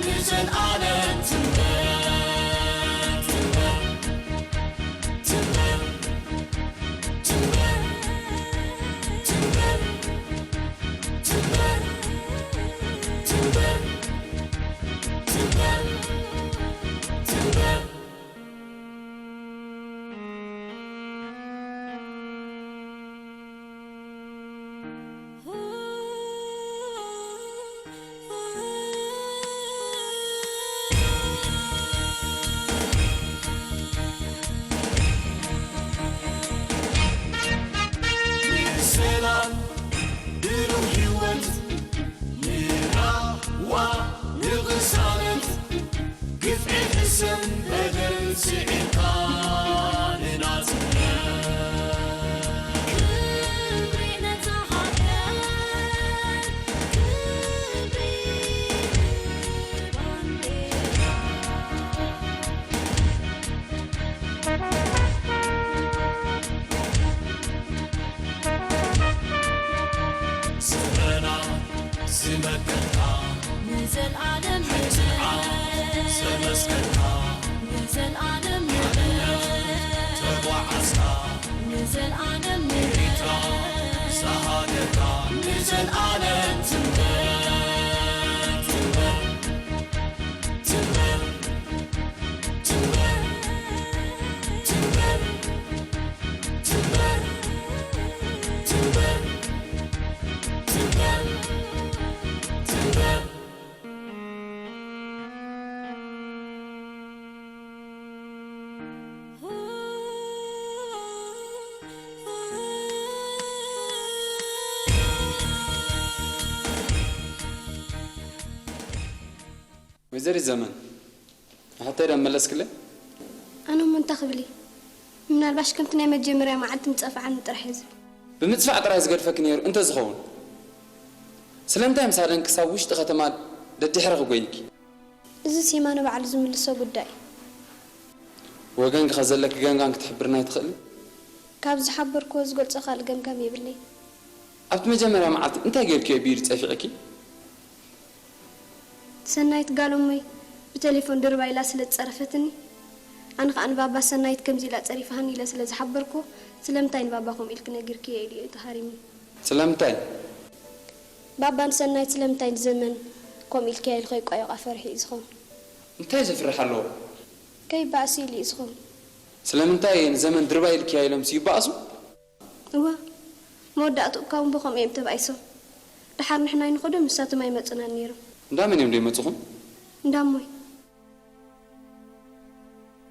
ንዘልኣለም ትንበር፣ ትንበር፣ ትንበር፣ ትንበር፣ ትንበር፣ ትንበር፣ ትንበር፣ ትንበር፣ ትንበር። ንሰላም ብሩህ ህይወት ንራህዋ ንቕሳነት ግፍዒ ክስን በደል ስዒርካ ንናጽነት። ክብሪ ነታ ሃገር፣ ክብሪ ንባንዴራ። ስረና ዝመከትካ ንዘልኣለም ንበል። ስረና ዘመስከርካ ንዘልኣለም ንበል። ተጓዓዝካ ንዘልኣለም ንበል። ኤርትራ ዝሃገርካ ንዘልኣለም ትንበር፣ ትንበር፣ ትንበር፣ ትንበር፣ ትንበር። ወይዘሪት ዘመን፣ ንሕቶይ ዶ መለስክለይ? ኣነ እሞ እንታይ ክብል እየ? ምናልባሽ ከምቲ ናይ መጀመርያ መዓልቲ ምጸፍዓኒ ጥራሕ እየ ዝብል። ብምጽፋዕ ጥራይ ዝገድፈኪ ነይሩ እንተዝኸውን፣ ስለምንታይ ምሳደን ክሳብ ውሽጢ ከተማ ደድሕረኺ ጎይኪ? እዚስ የማነ ባዕሉ ዝምልሶ ጉዳይ እዩ። ወገንኪ ከዘለኪ ገምጋም ክትሕብርና ኣይትኽእልን? ካብ ዝሓበርክዎ ዝገልጾ ካልእ ገምጋም የብለይን። ኣብቲ መጀመርያ መዓልቲ እንታይ ጌርክዮ ብኢዱ ጸፊዕኪ? ሰናይት ጋል እሞይ ብቴሌፎን ድርባይ ኢላ ስለ ዝጸረፈትኒ፣ ኣነ ከኣ ንባባ ሰናይት ከምዚ ኢላ ጸሪፋትኒ ኢለ ስለ ዝሓበርክዎ፣ ስለምንታይ ንባባ ከምኡ ኢልኪ ነጊርክዮ ኢሉ እዩ ተሃሪሙኒ። ስለምንታይ? ባባ ንሰናይት ስለምንታይ ንዘመን ከምኡ ኢልክያ ኢሉ ከይቋየቋ ፈሪሑ እዩ ዝኸውን። እንታይ ዘፍርሕ ኣለዎ? ከይበኣስ ኢሉ እዩ ዝኸውን። ስለምንታይ ንዘመን ድርባይ ኢልክያ ኢሎምስ ይበኣሱ? እወ፣ መወዳእትኡ እኳ እውን ብኸምኡ እዮም ተባኢሶም። ደሓር ንሕና ኣይንኸዶም፣ ንሳቶም ኣይመጹናን ነይሮም። እንዳ መን እዮም ደይመጹኹም? እንዳ እሞይ።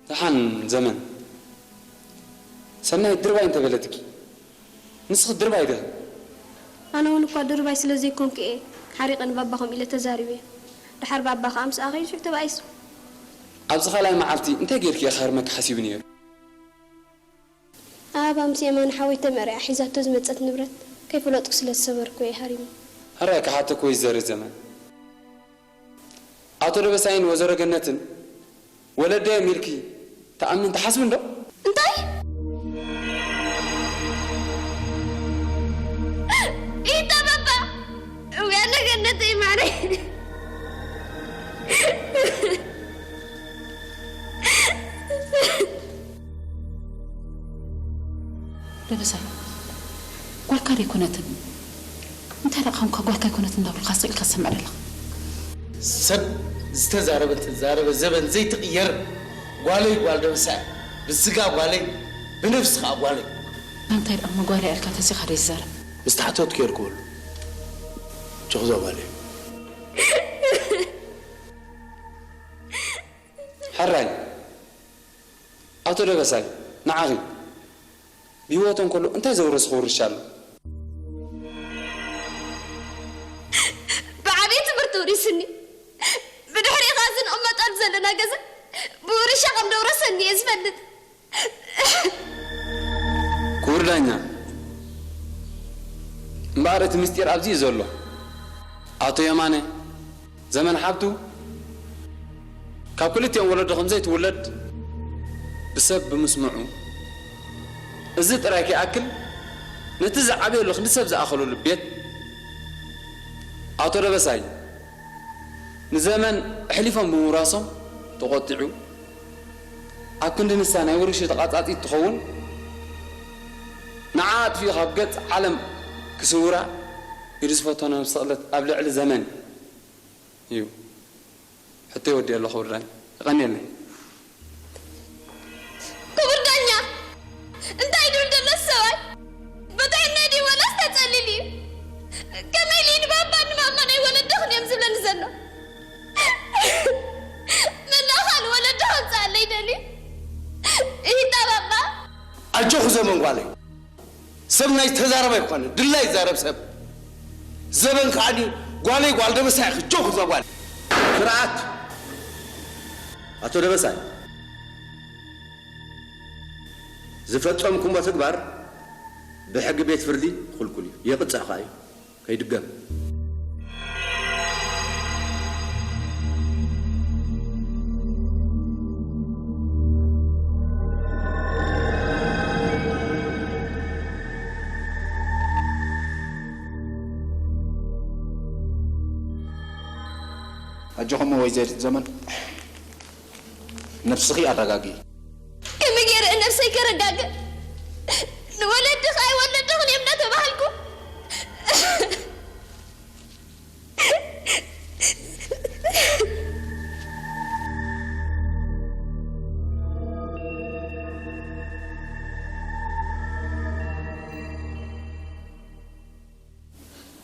ደሓን ዘመን፣ ሰናይት ድርባይ እንተበለትኪ፣ ንስኺ ድርባይ ዲኺ? ኣነ እውን እኳ ድርባይ ስለ ዘይኮንኩ እየ ሓሪቐ ንባባ ከምኡ ኢለ ተዛሪበዮ። ደሓር ባባ ኸኣ ምስኣ ኸይዱ ሽዑ ተባኢሱ። ኣብዚ ካልኣይ መዓልቲ እንታይ ጌርኪ እየ ክሃርመኪ ሓሲቡ ነይሩ? ኣባ ምስ የማነ ሓወይ ተመሪዓ ሒዛቶ ዝመጸት ንብረት ከይፈለጥኩ ስለ ዝሰበርኩ እየ ሃሪሙ። ሕራይ ክሓተኪ ወይዘሪት ዘመን፣ ኣቶ ደበሳይን ወይዘሮ ገነትን ወለደዮም ኢልኪ ትኣምኒ ትሓስቢ እንዶ? እንታይ? ኢታ ባባ! እውያነ ገነተይ ማረይ! ደበሳይ፣ ጓልካ ደይኮነትን? እንታይ ደኣ ኾንካ ጓልካ ኣይኮነትን እንዳበልካ ስቕ ኢልካ ትሰምዕ ዘለኻ? ሰብ ዝተዛረበ ተዛረበ፣ ዘበን ዘይትቕየር ጓለይ ጓል ደበሳይ፣ ብስጋ ጓለይ፣ ብነፍሲ ከኣ ጓለይ። እንታይ ደኣ እሞ ጓለይ ኣልካ ተሲኻ ደይ ዝዛረብ? ምስ ታሕቶት ኬር ክብሉ። ችኽዞ ጓለይ። ሕራይ፣ ኣቶ ደበሳይ፣ ንዓኺ ብህይወቱ እንከሎ እንታይ ዘውረስኹ ውርሻ ኣሎ? ብዓብዪ ትምህርቲ ውሪስኒ። ብድሕሪኡ ኸኣ እዚ ንቕመጠሉ ዘለና ገዛ ብውርሻ ከም ደውረሰኒ እየ ዝፈልጥ። ክቡር ዳኛ፣ እምበኣር እቲ ምስጢር ኣብዚ እዩ ዘሎ። ኣቶ የማነ፣ ዘመን ሓብቱ ካብ ክልቲኦም ወለዶ ከም ዘይትውለድ ብሰብ ብምስምዑ፣ እዚ ጥራይ ከይኣክል ነቲ ዝዓበየሉ ክንዲ ሰብ ዝኣኸለሉ ቤት ኣቶ ደበሳይ ንዘመን ኣሕሊፎም ብምውራሶም ተቖጢዑ፣ ኣብ ክንዲ ንሳ ናይ ውርሺ ተቓጻጺት ትኸውን፣ ንዓ ኣጥፊኡ ካብ ገጽ ዓለም ክስውራ ኢሉ ዝፈተኖ ስቕለት ኣብ ልዕሊ ዘመን እዩ። ሕቶይ ወዲኤ ኣለኹ ውርዳይ። የቐንየለይ። ክቡር ዳኛ፣ እንታይ ድብል ዘሎ ሰብኣይ? ብጥዕና ድዩ ወላስ ተጸሊሉ እዩ? ከመይ ኢሉ እዩ ንባባን ንማማን ኣይወለድኽን እዮም ዝብለኒ ዘሎ? መን ደኣ ካልእ ወለዶ ከምጽኣለይ ደልዩ? ይሂታ ባባ። ኣጆኺ ዘመን ጓለይ። ሰብ ናይ ዝተዛረበ ኣይኮነ ድላ ይዛረብ ሰብ ዘበን ከዓኒ ጓለይ ጓል ደበሳይ ክጆኹ ዘጓል ስርዓት ኣቶ ደበሳይ ዝፈጸምኩሞ ተግባር ብሕጊ ቤት ፍርዲ ክልኩል እዩ የቕጽዕ ከኣ እዩ ከይድገም ኣጆኹም ወይዘሪት ዘመን ነብስኺ ኣረጋግኢ። ከመይ ገይረ ነብሰይ ከረጋግእ? ንወለድኺ ኣይወለድኽን እዮም እናተባሃልኩ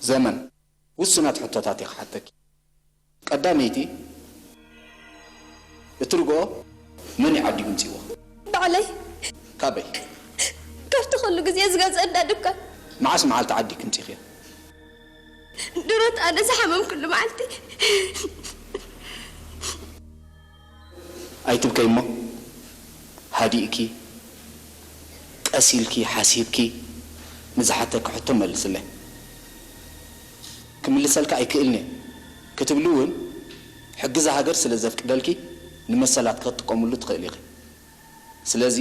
ዘመን ውሱናት ሕቶታት እየ ክሓተኪ። ቀዳመይቲ፣ እቲ ርግኦ መን እዩ ዓዲጉ ኣምጺእዎ? ባዕለይ። ካበይ? ካብቲ ኩሉ ግዜ ዝገዝኦ እንዳ ድኳን። መዓስ መዓልቲ ዓዲግኪ ኣምጺእኽዮ? ድሮት ኣነ ዝሓመምኩሉ መዓልቲ። ኣይትብከይ እሞ ሃዲእኪ ቀስ ኢልኪ ሓሲብኪ ንዝሓተኪ ሕቶ መልስለይ። ክምልሰልኪ ኣይክእልን እየ ክትብሊ እውን ሕጊ እዛ ሃገር ስለ ዘፍቅደልኪ ንመሰላትኪ ክትጥቀምሉ ትኽእሊ ኢኺ። ስለዚ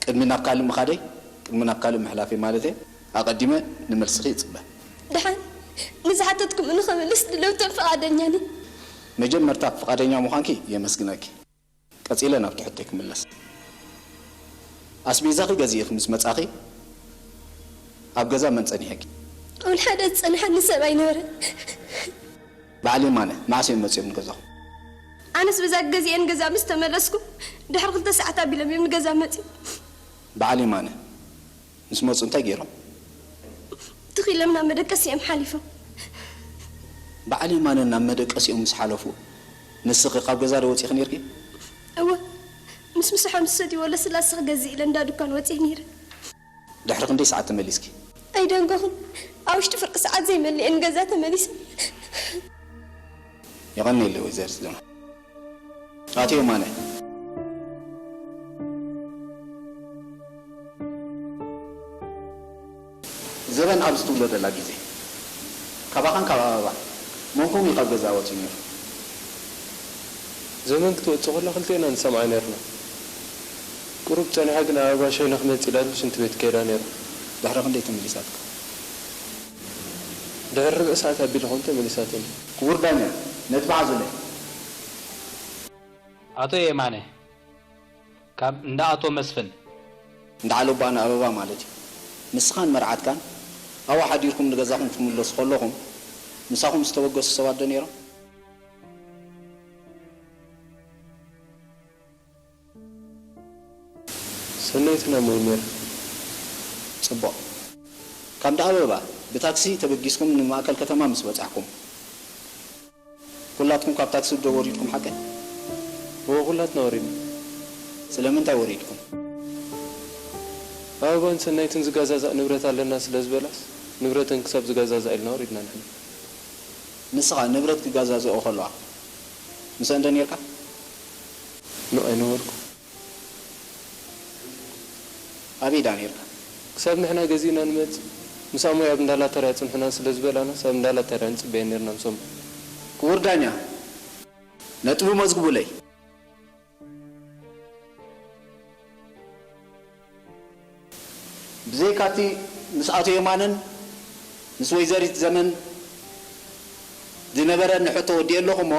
ቅድሚ ናብ ካልእ ምኻደይ፣ ቅድሚ ናብ ካልእ ምሕላፈይ ማለተይ፣ ኣቐዲመ ንመልስኺ ይጽበ። ደሓን፣ ንዝሓተትኩምኒ ክምልስ ድልውትን ፍቓደኛን እየ። መጀመርታ ፍቓደኛ ምዃንኪ የመስግነኪ። ቀጺለ ናብቲ ሕቶይ ክምለስ። ኣስቤዛኺ ገዚእኺ ምስ መጻኺ ኣብ ገዛ መን ጸኒሐኪ? ወላ ሓደ ዝጸንሓኒ ሰብ ኣይነበረን። በዓል የማነ መዓስ እዮም መጺኦም ንገዛኹም? ኣነስ በዛ ገዚኤ ንገዛ ምስ ተመለስኩ ድሕሪ ክልተ ሰዓት ኣቢሎም እዮም ንገዛ መጺኦም። በዓል የማነ ምስ መጹ እንታይ ገይሮም? ትኽ ኢሎም ናብ መደቀሲ እዮም ሓሊፎም። በዓል የማነ ናብ መደቀሲኦም ምስ ሓለፉ ንስኺ ካብ ገዛ ዶ ወጺኺ ኔርኪ? እወ፣ ምስ ምሳሖም ዝሰትይዎ ለስላሰ ክገዝእ ኢለ እንዳ ድኳን ወጺኤ ኔረ። ድሕሪ ክንደይ ሰዓት ተመሊስኪ? ኣይደንጎኹን፣ ኣብ ውሽጢ ፍርቂ ሰዓት ዘይመልእ እየ ንገዛ ተመሊሰ። የቐንየለይ ወይዘሪት ዘመን። ኣቶ የማነ። ዘበን ኣብዚ ትውለደላ ግዜ ካባኻን ካብ ኣበባ መንኩም እዩ ካብ ገዛ ወፂኡ ነይሩ? ዘመን ክትወጽእ ከላ ክልቴና ንሰምዓ ነርና። ቁሩብ ጸኒሓ ግን ኣበባ ሻሂ ንኽመጽእ ኢላ ሽንቲ ቤት ከይዳ ነይራ። ድሕሪ ክንደይ ተመሊሳትኩም? ድሕሪ ርብዒ ሰዓት ኣቢላ ኾን ተመሊሳትኒ። ክቡር ዳኛ ነቲ መሓዙለይ። ኣቶ የማነ፣ ካብ እንዳ ኣቶ መስፍን። እንዳ ዓለባ ንኣበባ ማለት እዩ። ንስኻን መርዓትካን ኣብኡ ሓዲርኩም ንገዛኹም ክትምለሱ ከለኹም ምሳኹም ዝተበገሱ ሰባት ዶ ነይሮም? ሰናይትን ኣሞይን ነይረን። ጽቡቕ። ካብ እንዳ ኣበባ ብታክሲ ተበጊስኩም ንማእከል ከተማ ምስ በጻሕኩም፣ ኩላትኩም ካብ ታክሲ ዶ ወሪድኩም ሓቀይ? እወ ኩላትና ወሪድና። ስለምንታይ ወሪድኩም? ኣበባን ሰናይትን ዝገዛዛእ ንብረት ኣለና ስለ ዝበላስ ንብረተን ክሳብ ዝገዛዝኣ ኢልና ወሪድና ንሕና። ንስኻ ንብረት ክገዛዝኦ ከለዋ ምስአን ዶ ኔርካ? ኖእ ኣይነበርኩ። ኣበይ ደኣ ኔርካ? ክሳብ ንሕና ገዚእና ንመጽእ ምስ ኣሞይ ኣብ እንዳ ላተርያ ጽንሑና ስለ ዝበላናስ ኣብ እንዳ ላተርያ ንጽበየን ኔርና ምስ ኣሞይ። ክቡር ዳኛ ነጥቢ መዝግቡለይ። ብዘይካቲ ምስ ኣቶ የማነን ምስ ወይዘሪት ዘመን ዝነበረኒ ሕቶ ወዲኤ ኣለኹ እሞ፣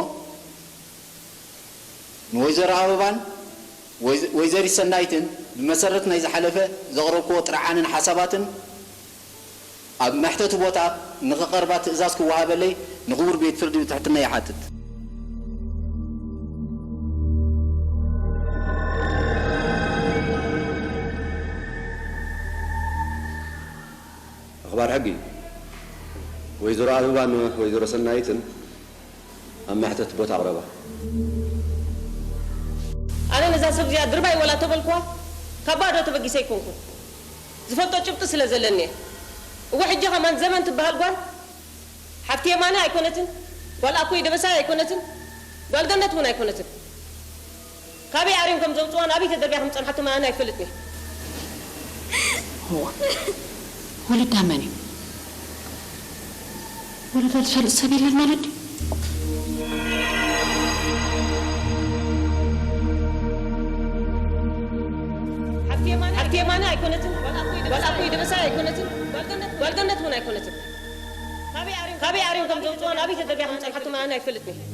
ንወይዘሮ ኣበባን ወይዘ-፣ ወይዘሪት ሰናይትን ብመሰረት ናይ ዝሓለፈ ዘቕረብክዎ ጥርዓንን ሓሳባትን ኣብ መሕተቲ ቦታ ንኽቐርባ ትእዛዝ ክወሃበለይ ንኽቡር ቤት ፍርዲ ብትሕትና ይሓትት። ኣኽባር ሕጊ፣ ወይዘሮ ኣበባን ወይዘሮ ሰናይትን ኣብ መሕተት ቦታ ኣቕረባ። ኣነ ነዛ ሰብ እዚኣ ድርባይ ወላ ተበልኩዋ፣ ካብ ባዶ ተበጊሰ ኣይኮንኩን። ዝፈልጦ ጭብጢ ስለ ዘለኒ እየ። እወ፣ ሕጂ ኸማን ዘመን ትበሃል ጓል ሓፍቲ የማነ ኣይኮነትን፣ ጓል ኣኮይ ደበሳይ ኣይኮነትን፣ ጓል ገነት እውን ኣይኮነትን። ካበይ ኣርዮም ከም ዘውፅዋን ኣበይ ተደርብያ ከም ዝፀንሓቶ መን ኣይፈልጥን እየ። እዋ፣ ወለዳ መን እዩ? ወለዳ ዝፈልጥ ሰብ የለን ማለት ድዩ? ሓፍቲ የማነ፣ ሓፍቲ የማነ ኣይኮነትን፣ ጓል ኣኮይ ደበሳይ ኣይኮነትን፣ ጓል ገነት፣ ጓል ገነት እውን ኣይኮነትን። ካበይ ኣርዮም፣ ካበይ ኣርዮም ከም ዘውፅዋን ኣበይ ተደርብያ ከም ዝፀንሓቶ መን ኣይፈልጥን እየ።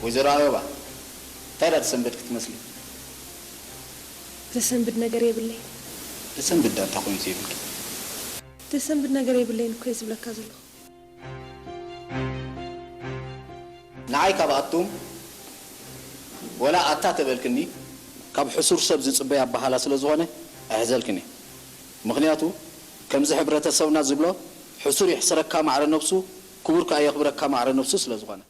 ወይዘሮ ኣበባ፣ እንታይ ደኣ ትሰንብድ ክትመስሊ? ዘሰንብድ ነገር የብለይን። ዘሰንብድ ደኣ እንታይ ኮይኑ ዘይብልኪ? ዘሰንብድ ነገር የብለይን እኮ እየ ዝብለካ ዘለኹ። ንዓይ ካብኣቱም ወላ ኣታ ተበልክኒ፣ ካብ ሕሱር ሰብ ዝጽበይ ኣበሃህላ ስለ ዝኾነ ኣይሕዘልክን እየ። ምኽንያቱ ከምዚ ሕብረተሰብና ዝብሎ፣ ሕሱር የሕስረካ ማዕረ ነብሱ፣ ክቡር ከኣ የኽብረካ ማዕረ ነብሱ ስለ ዝኾነ።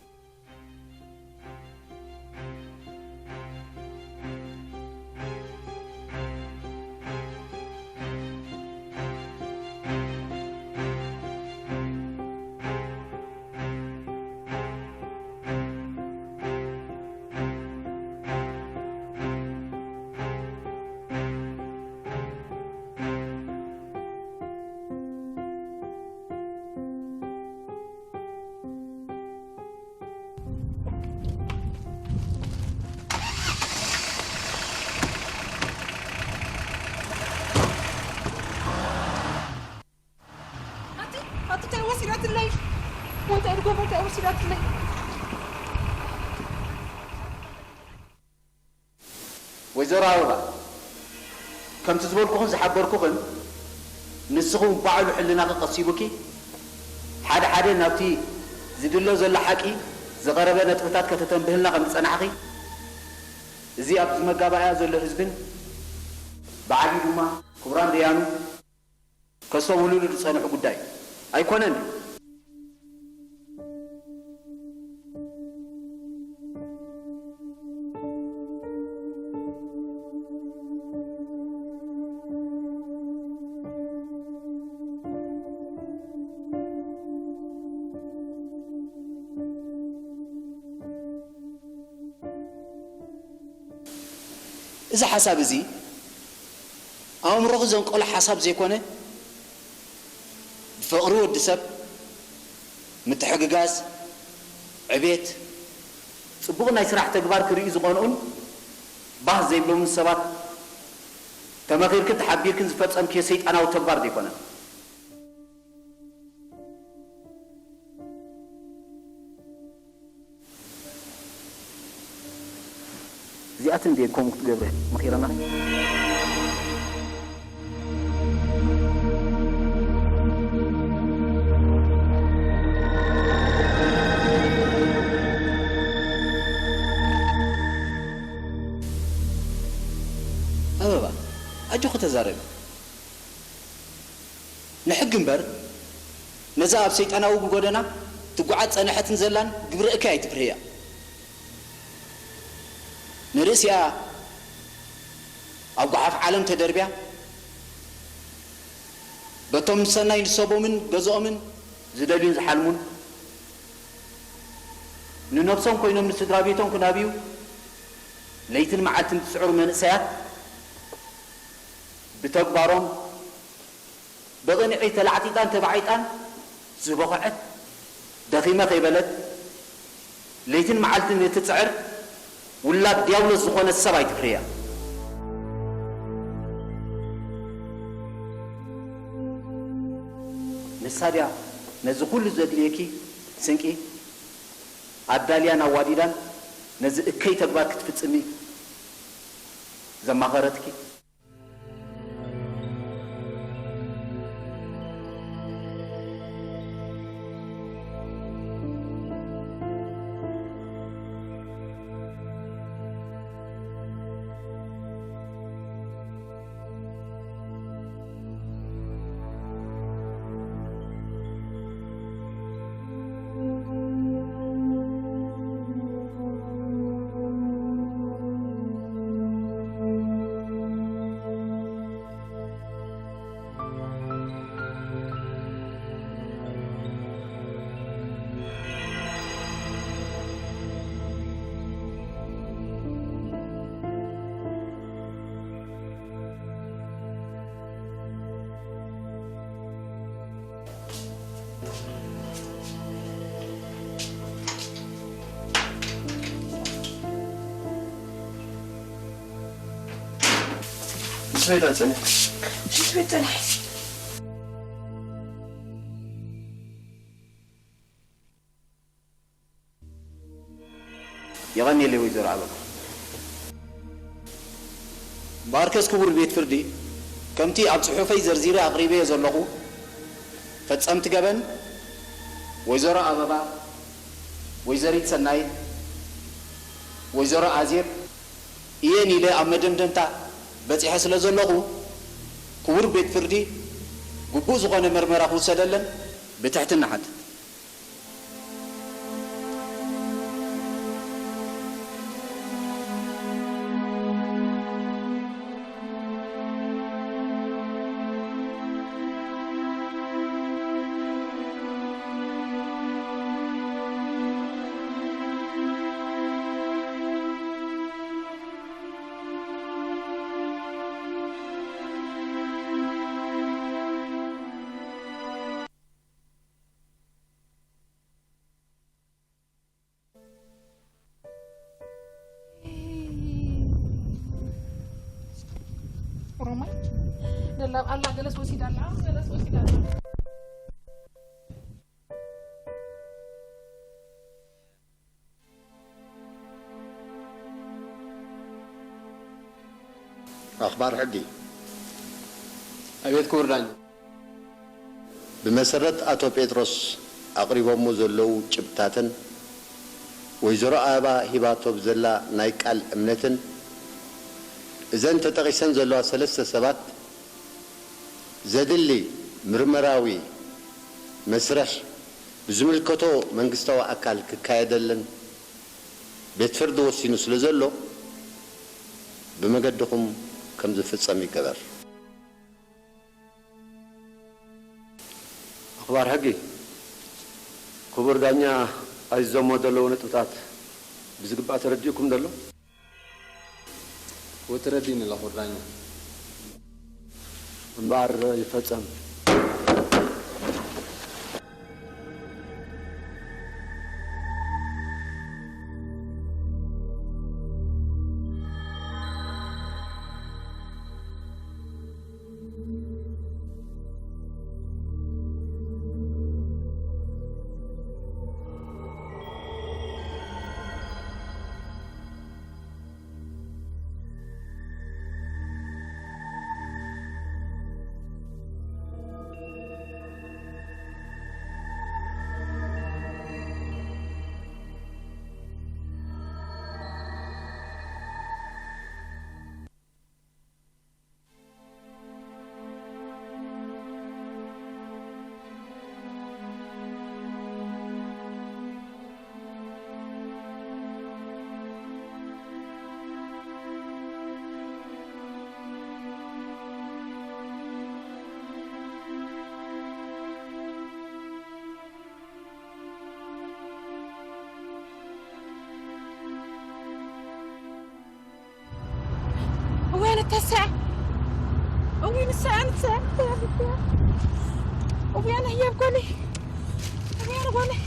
ኣቲ፣ ኣቲ እንታይ ወሲዳትለይ? እንታይ ድጎበር እንታይ ወሲዳትለይ? ወይዘሮ ኣበባ፣ ከምቲ ዝበልኩኽን ዝሓበርኩኽን፣ ንስኺ እውን ባዕሉ ሕልናኺ ቀሲቡኪ፣ ሓደ ሓደ ናብቲ ዝድሎ ዘሎ ሓቂ ዝቐረበ ነጥብታት ከተተንብህልና ከም ዝጸናሕኺ፣ እዚ ኣብዚ መጋባእያ ዘሎ ህዝብን ብዓቢኡ ድማ ክቡራን ደያኑ ከስተብህሉሉ ዝጸንሑ ጉዳይ ኣይኮነን። እዚ ሓሳብ እዚ ኣእምሮኺ ዘንቀሎ ሓሳብ ዘይኮነ፣ ብፍቕሪ ወዲ ሰብ ምትሕግጋዝ፣ ዕቤት፣ ጽቡቕ ናይ ስራሕ ተግባር ክርእዩ ዝቐንኡን ባህ ዘይብሎምን ሰባት ተመኺርክን ተሓቢርክን ዝፈጸምክዮ ሰይጣናዊ ተግባር ዘይኮነ። እዚኣተን ድየን ከምኡ ክትገብረ መኺረናኺ? ኣበባ፣ ኣጆኺ ተዛረቢ። ንሕጊ እምበር፣ ነዛ ኣብ ሰይጣናዊ ጎደና ትጓዓዝ ጸንሐትን ዘላን ግብረ እከይ ኣይትፍርህያ። ንርእሲኣ ኣብ ጓሓፍ ዓለም ተደርብያ፣ በቶም ሰናይ ንሰቦምን ገዝኦምን ዝደልዩን ዝሓልሙን፣ ንነብሶም ኮይኖም ንስድራ ቤቶም ክናብዩ ለይትን መዓልትን ዝጽዕሩ መንእሰያት፣ ብተግባሮም ብቕንዒ ተላዕጢጣን ተባዒጣን ዝበኸዐት፣ ደኺመ ከይበለት ለይትን መዓልትን እትጽዕር ውላድ ዲያብሎስ ዝኾነት ሰብ ኣይትፍርያ። ንሳ ድያ ነዚ ኩሉ ዘድልየኪ ስንቂ ኣዳልያን ኣዋዲዳን ነዚ እከይ ተግባር ክትፍጽሚ ዘማኸረትኪ? ምስ መን ኢኻ ትጸንሒ? ሽንት ቤት ጸኒሐ። የቐንየለይ ወይዘሮ ኣበባ። እምበኣርከስ ክቡር ቤት ፍርዲ፣ ከምቲ ኣብ ጽሑፈይ ዘርዚረ ኣቕሪበዮ ዘለኹ፣ ፈጸምቲ ገበን ወይዘሮ ኣበባ፣ ወይዘሪት ሰናይት፣ ወይዘሮ ኣዜብ እየን ኢለ ኣብ መደምደምታ በጺሐ ስለ ዘለኹ፣ ክቡር ቤት ፍርዲ ግቡእ ዝኾነ መርመራ ክውሰደለን ብትሕትና እሓትት። ኦሮማይ ደላብ ኣላ ገለስ ወሲዳ ኣላ፣ ገለስ ወሲዳ ኣላ። ኣኽባር ሕጊ። ኣቤት ክቡር ዳኛ። ብመሰረት ኣቶ ጴጥሮስ ኣቕሪቦሞ ዘለዉ ጭብጥታትን ወይዘሮ ኣበባ ሂባቶ ብዘላ ናይ ቃል እምነትን እዘን ተጠቒሰን ዘለዋ ሰለስተ ሰባት ዘድሊ ምርመራዊ መስርሕ ብዝምልከቶ መንግስታዊ ኣካል ክካየደለን ቤት ፍርዲ ወሲኑ ስለ ዘሎ፣ ብመገድኹም ከም ዝፍጸም ይገበር። ኣኽባር ሕጊ፣ ክቡር ዳኛ ኣዚዞሞ ዘለዉ ነጥብታት ብዝግባእ ተረዲኡኩም ደሎ? እወ፣ ተረዲኡኒ ኣሎ ክቡር ዳኛ። እምበኣር ይፈጸም። እወ፣ ኣነ ተስዐ። እወ፣ ንስዐ፣ ንስዐ፣ ንስዐ፣ ንስዐ። እወ፣ ኣነ ህያብ ጓለይ። እወ፣ ኣነ ጓለይ።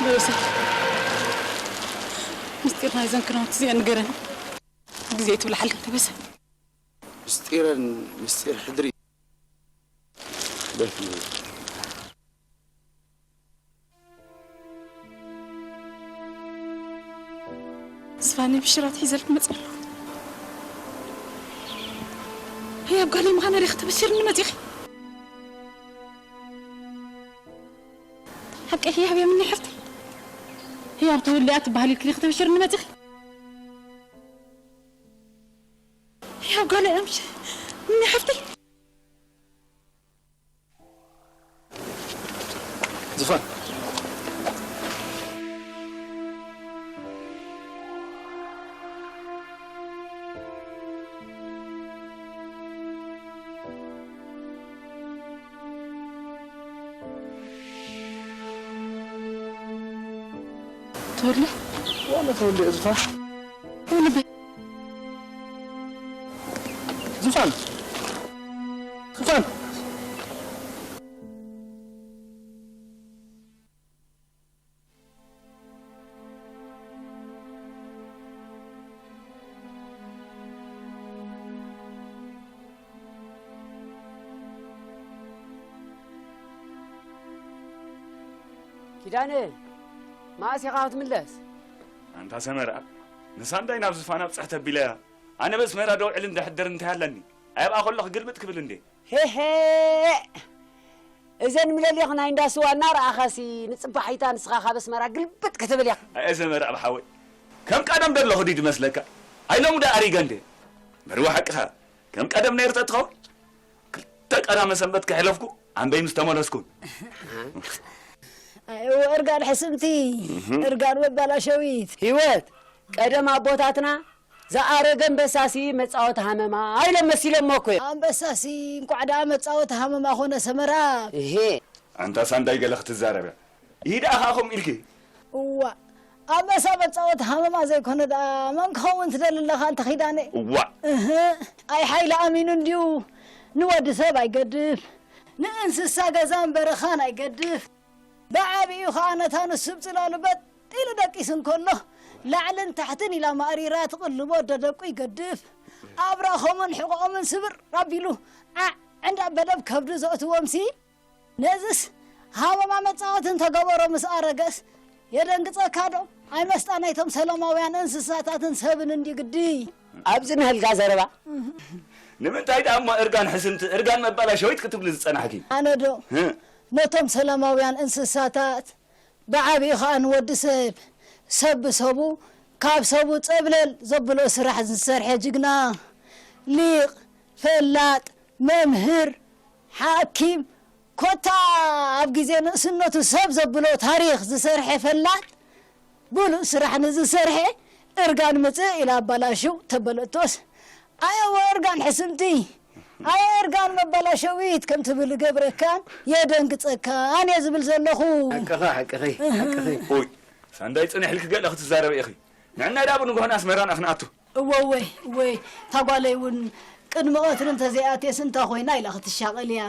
ንርእሰይ ምስጢር ናይዘን ክናውንቲ እዚአን ንገረን። ግዜ ኣይትብልዓለን ተበሰ። ምስጢረን ምስጢር ሕድሪ። ዝፋነይ ብሽራት ሒዘልኪ መፅእ ኣለኹ። ህያብ ጓለይ ምዃና ዲኺ ተበሲርኒ መፂኺ? ሓቂ ህያብ እየ ምኒ ሓፍተይ። ህያብ ተወሊኣ ትበሃል ኢልኪ ዲኺ ተበሲርኒ መፂኺ? ህያብ ጓለይ ኣምሽ ምኒ ሓፍተይ። ዝፋን። ተወለ? ዋላ ተወለ ዝፋን። ተወለ በ- ዝፋን። ዝፋን። ኪዳነ፣ መኣስ ኢኻ ክትምለስ? ኣንታ ሰመራ፣ ንሳንዳይ ናብ ዝፋን ኣብጽሕ ተቢለያ። ኣነ በስመራ ደው ዕል እንደሕደር እንታይ ኣለኒ? ኣይ ኣብኣ ከለኹ ግልብጥ ክብል እንዴ? ሄሄ! እዘን ምለሊኽ ናይ እንዳ ስዋ እናረኣኻሲ ንጽባሒታ ንስኻ ካብ ኣስመራ ግልብጥ ክትብል ኢኻ። ኣየ ዘመረ ኣብ ሓወይ። ከም ቀደም ዶ ኣለኹ ድዩ ዝመስለካ? ኣይ ሎሚ ዶ ኣሪገ እንዴ? መርዋ ሓቅኻ። ከም ቀደም ነይሩ ተትኸውን? ክልተ ቀዳመ ሰንበት ከሕለፍኩ ኣንበይ ምስ ተመለስኩን። ኣይ፣ እርጋን ሕስምቲ፣ እርጋን መባላሸዊት። ህይወት፣ ቀደም ኣቦታትና ዝኣረገ ኣንበሳሲ መጻወቲ ሃመማ ኢሎም መሲሎሞ እኮ እዮም። ኣንበሳሲ እንቋዕ ደኣ መጻወቲ ሃመማ ኾነ ሰመራ። እሄ። ኣንታ ሳንዳይ ገለ ክትዛረብ እያ። ይህ ደኣ ኸኣ ከምኡ ኢልኪ። እዋ፣ ኣንበሳ መጻወቲ ሃመማ ዘይኮነ ደኣ መን ክኸውን ትደሊ ኣለኻ ኣንታ ኪዳነ? እዋ። እህ፣ ኣይ ሓይሊ ኣሚኑ እንድዩ ንወዲ ሰብ ኣይገድፍ፣ ንእንስሳ ገዛን በረኻን ኣይገድፍ። ብዓቢኡ ኸኣ ነታ ንሱ ብጽላሉ በጥ ኢሉ ደቂሱ እንከሎ፣ ላዕልን ታሕትን ኢላ ማእሪራ ትቕልቦ ደደቁ ይገድፍ። ኣብራኾምን ሕቖኦምን ስብር ኣቢሉ ዓዕ እንዳበለ ኣብ ከብዱ ዘእትዎምሲ፣ ነዝስ ሃቦማ መጻወቲ እንተገበሮ ምስ ኣረገስ የደንግጸካ ዶ? ኣይመስጣ ናይቶም ሰላማውያን እንስሳታትን ሰብን እንዲ ግዲ። ኣብዚ ንህልካ ዘረባ። ንምንታይ ደኣ እሞ እርጋን ሕስምቲ፣ እርጋን መባላሸዊት ክትብሊ ዝጸናሕኪ? ኣነ ዶ? እ። ነቶም ሰላማውያን እንስሳታት፣ ብዓቢኡ ኸኣ ንወዲ ሰብ፣ ሰብ ብሰቡ፣ ካብ ሰቡ ጸብለል ዘብሎ ስራሕ ዝሰርሐ ጅግና፣ ሊቕ፣ ፈላጥ፣ መምህር፣ ሓኪም፣ ኮታ ኣብ ግዜ ንእስነቱ ሰብ ዘብሎ ታሪኽ ዝሰርሐ ፈላጥ፣ ብሉጽ ስራሕ ንዝሰርሐ እርጋን ምጽእ ኢላ ኣባላሽው ተበለቶስ፣ ኣየወ እርጋን ሕስምቲ፣ ኣየ እርጋን መባላሸዊት ከም ትብል ገብረካን የደንግጸካን እየ ዝብል ዘለኹ። ሓቅኺ፣ ሓቅኺ፣ ሓቅኺ። ኦይ፣ ሳንዳይ ጽንሕ ኢልኪ ገለ ክትዛረቢ ኢኺ። ንዕና ዳኣ ብንግሆ ንኣስመራና ክንኣቱ። እወ፣ እወ፣ እወ፣ እታ ጓለይ እውን ቅድሚ ቀትሪ እንተዘይኣትየስ እንታይ ኮይና ኢላ ክትሻቐል እያ።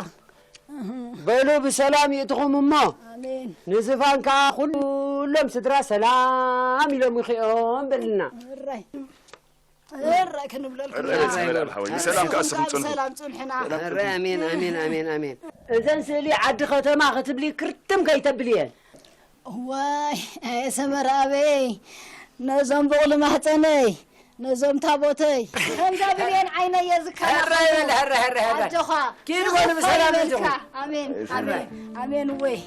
በሉ ብሰላም ይእትኹም እሞ፣ ኣሜን። ንዝፋን ከኣ ኩሎም ስድራ ሰላም ኢሎም ይኽኦም በልና። እራይ፣ እራይ ክንብለልኩም ሕራይ ኢና። ሰላም ሓወይ፣ ብሰላም ከኣ ንስኹም ጽንሑ። ሰላም ጽንሕና። ሕራይ፣ ኣሜን፣ ኣሜን፣ ኣሜን፣ ኣሜን። እዘን ስእሊ ዓዲ ከተማ ክትብሊ ክርትም ከይተብልየን። ዋይ፣ ኣየ ሰመረ ኣበይ፣ ነዞም ቡቕሊ ማህፀነይ፣ ነዞም ታቦተይ፣ ከምዛ ብሌን ዓይነይ እየ ዝከላኸሉ። ሕራይ በል፣ ሕራይ፣ ሕራይ፣ ሕራይ። ኣጆኻ፣ ኪድ በሉ፣ ብሰላም ይእትኹም። ኣሜን፣ ኣሜን፣ ኣሜን። ወይ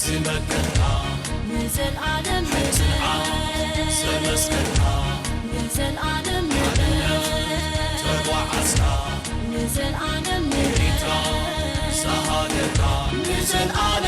ዝመከርካ ንዘልኣለም ሕጽንዓ ዘመስከርካ ንዘልኣለም ተጓዓዝካ ንዘልኣለም ሪታ ዝሃገርካ ንዘልኣለም